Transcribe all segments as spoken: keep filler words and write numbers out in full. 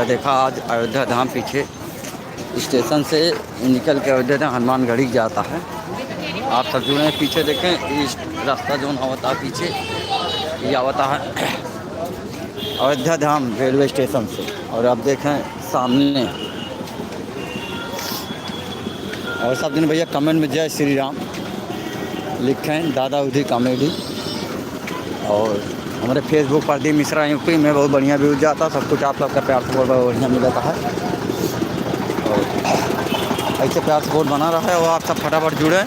देखा, आज अयोध्या धाम पीछे स्टेशन से निकल के अयोध्या धाम हनुमानगढ़ी जाता है। आप सब जुड़े हैं, पीछे देखें, इस रास्ता जौन आवता पीछे, ये आवता है अयोध्या धाम रेलवे स्टेशन से। और आप देखें सामने, और सब जने भैया comment में जय श्री राम लिखें, दादा उदी comedy। और हमारे Facebook प्रदीप मिश्रा यूपी में बहुत बढ़िया views जाता, सब कुछ आप सबका प्यार support बहुत बढ़िया मिलता है। और ऐसे प्यार support बना रहा है और आप सब फटाफट जुड़े।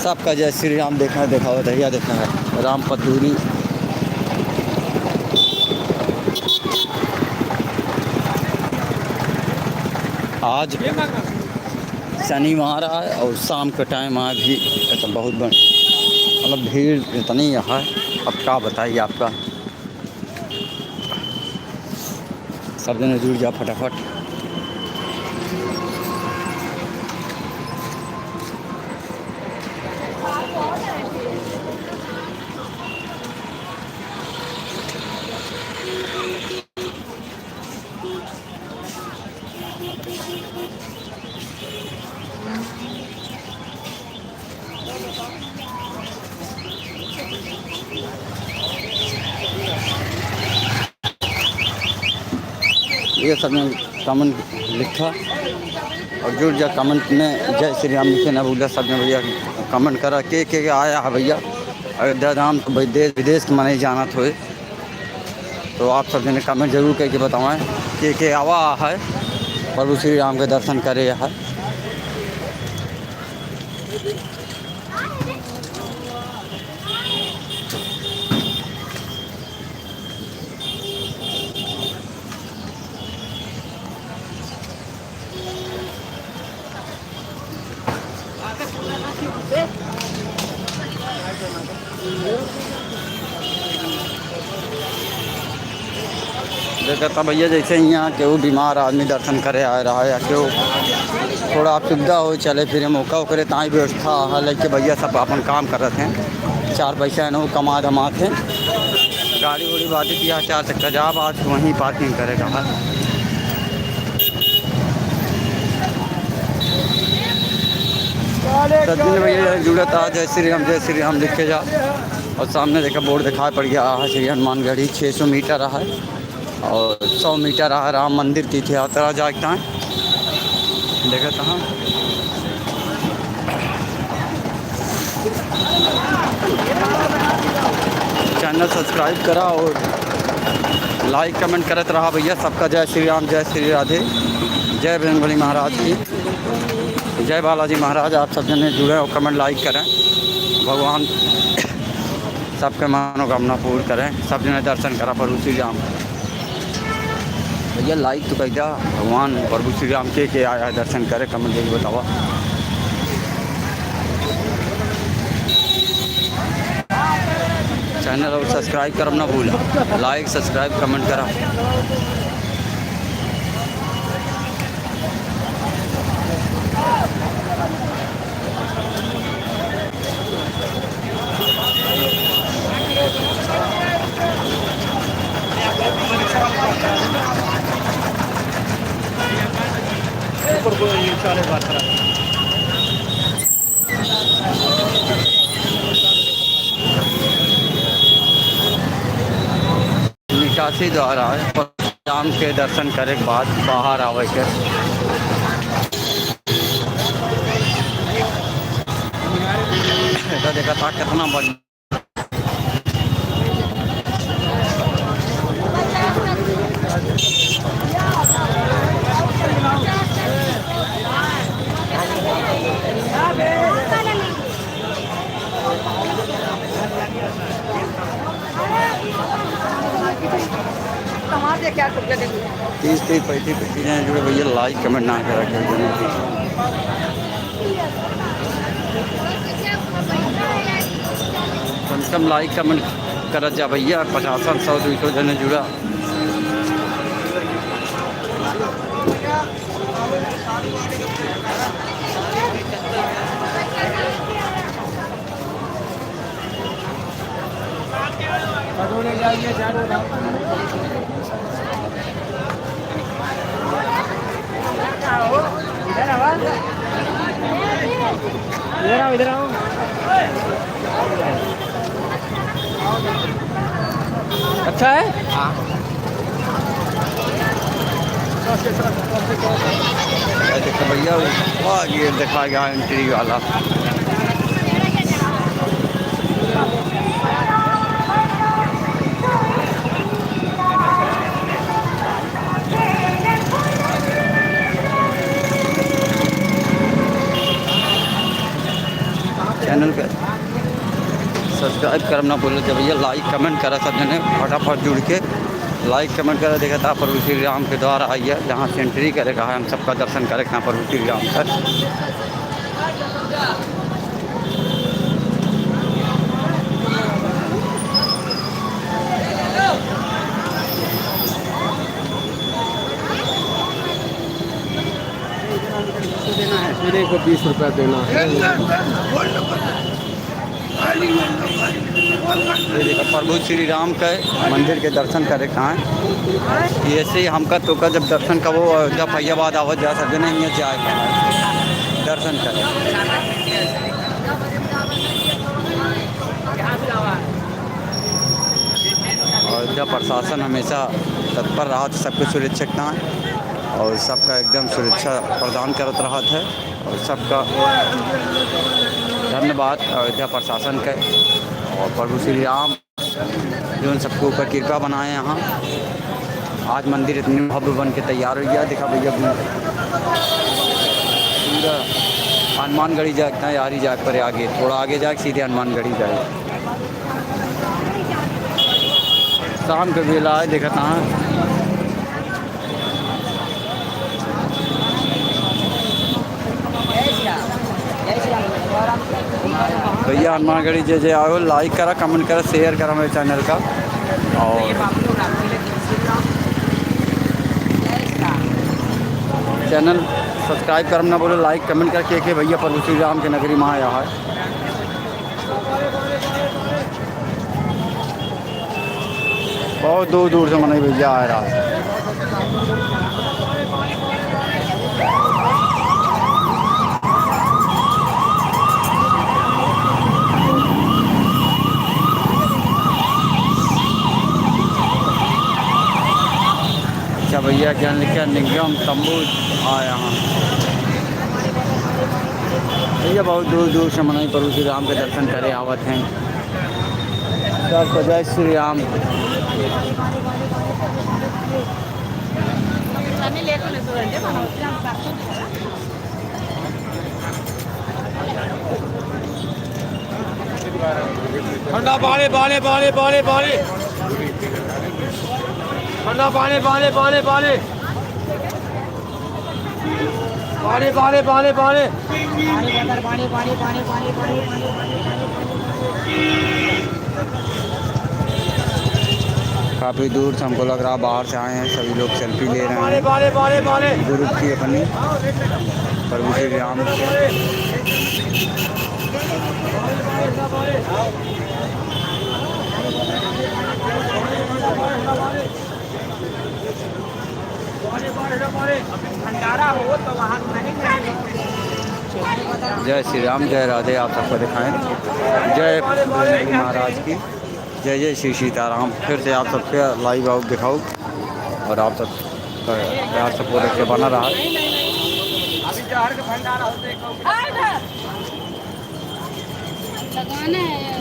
सबका जय श्री राम। देखा है, देखा हो, दहिया देखा है, राम पतूरी। आज शनिवार है और शाम के time आए भी तो बहुत बड़-, मतलब भीड़ इतनी है, अब का बताइए आपका। सब जने जुड़ जा फटाफट। ये सब जने comment लिखा और जुड़ जा comment में, जय श्री राम लिखे ना भूला। सब जने भैया comment करा, के के आया है भैया अयोध्या धाम, तो भाई देश विदेश के मने जानत होए। तो आप सब जने comment जरूर करके बतावें, के के आवा है प्रभु श्री राम के दर्शन करे है। देखत ह भैया, जैसे यहाँ केहू बीमार आदमी दर्शन करे आए रहा या केहू थोड़ा असुविधा हो चले फिरे में, ओका ओकरे ताई व्यवस्था है, लेके भैया सब अपन काम करत हैं, चार पैसा है ना वो कमा धमात हैं। गाड़ी उड़ी बाधित यहाँ चार चक्का जाब आज वहीं parking करे का है। सचिन भैया जुड़त आ, जय श्री राम, जय श्री राम लिखे जा। और सामने देखा board दिखाई पड़ गया है, श्री हनुमानगढ़ी छः सौ meter है और सौ meter है राम मंदिर तीर्थ यात्रा जाए के ताईं। देखत ह channel subscribe करा और like comment करत रहा भैया। सबका जय श्री राम, जय श्री राधे, जय बजरंगबली महाराज की, जय बालाजी महाराज। आप सब जने जुड़े और comment like करें, भगवान सबके मनोकामना पूर्ण करें। सब जने दर्शन करा प्रभु श्री राम। भैया like तो कर दिया, भगवान प्रभु श्री राम के के आया है दर्शन करे, comment करके बतावा। Channel और subscribe करब ना भूला, like subscribe comment करा। निकासी द्वार है, राम के दर्शन करे के बाद बाहर आवे के। देखा, देखा था कितना बड़ तीस, तीस, पैंतीस, पैंतीस जने जुड़े भैया, like comment ना करा के जने। कम से कम like comment करत जा भैया, पचासन, सौ, दुई सौ जने जुड़ा। इधर आओ, इधर आओ। अच्छा है? हाँ। ये देखो भैया, वाह, ये देखा गया एंट्री वाला। चैनल के सब्सक्राइब करम ना भूलो जब भैया, लाइक कमेंट करा सब जने फटाफट जुड़ के। लाइक कमेंट करा। देखा था प्रभु श्री राम के द्वार आई है, जहाँ से एंट्री करे का है, हम सबका दर्शन करे का प्रभु श्री राम का। मेरे को बीस रुपया देना है। ये देखो, प्रभु श्री राम के मंदिर के दर्शन करे का है। ऐसे ही हमका तोका जब दर्शन कबो अयोध्या फैजाबाद आवत जा सकते नहीं है, जाए का है, दर्शन करे। अयोध्या प्रशासन हमेशा तत्पर रहत सबके सुरक्षा का, और सबका एकदम सुरक्षा प्रदान करत रहत है, और सबका धन्यवाद अयोध्या प्रशासन के और प्रभु श्री राम जो उन सबके ऊपर कृपा बनाए। यहाँ आज मंदिर इतने भव्य बन के तैयार हो गया। देखा भैया, पूरा हनुमानगढ़ी जाए, इतना यारी जाए पर आगे, थोड़ा आगे जाए, सीधे हनुमानगढ़ी जाए। शाम के बेला है, देखत हाँ। भैया हनुमानगढ़ी जे जे आओ, लाइक करा, कमेंट करा, शेयर करा मेरे चैनल का, और चैनल सब्सक्राइब करम ना भूलो, लाइक कमेंट करके के भैया प्रभु श्री राम के नगरी में आया है। बहुत दूर दूर से मनई भैया आए रहा। अच्छा भैया, क्या लिखा? निगम तंबू आया हाँ। भैया बहुत दूर दूर से मनई प्रभु श्री राम के दर्शन करे आवत हैं। सबको जय श्री राम। ठंडा पानी, पानी, पानी, पानी, पानी। ठंडा पानी, पानी, पानी, पानी। पानी, पानी, पानी, पानी। काफ़ी दूर से हमको लग रहा, बाहर से आए हैं, सभी लोग सेल्फी ले रहे हैं। पानी, पानी, पानी, पानी। ग्रुप की अपनी प्रभु श्री राम। जय श्री राम, जय राधे, आप सबको दिखाएं। जय महाराज की, जय जय श्री सीताराम। फिर से आप सबके लाइव आउट दिखाओ और आप सब प्यार सपोर्ट रखे बना रहा। लगाना है।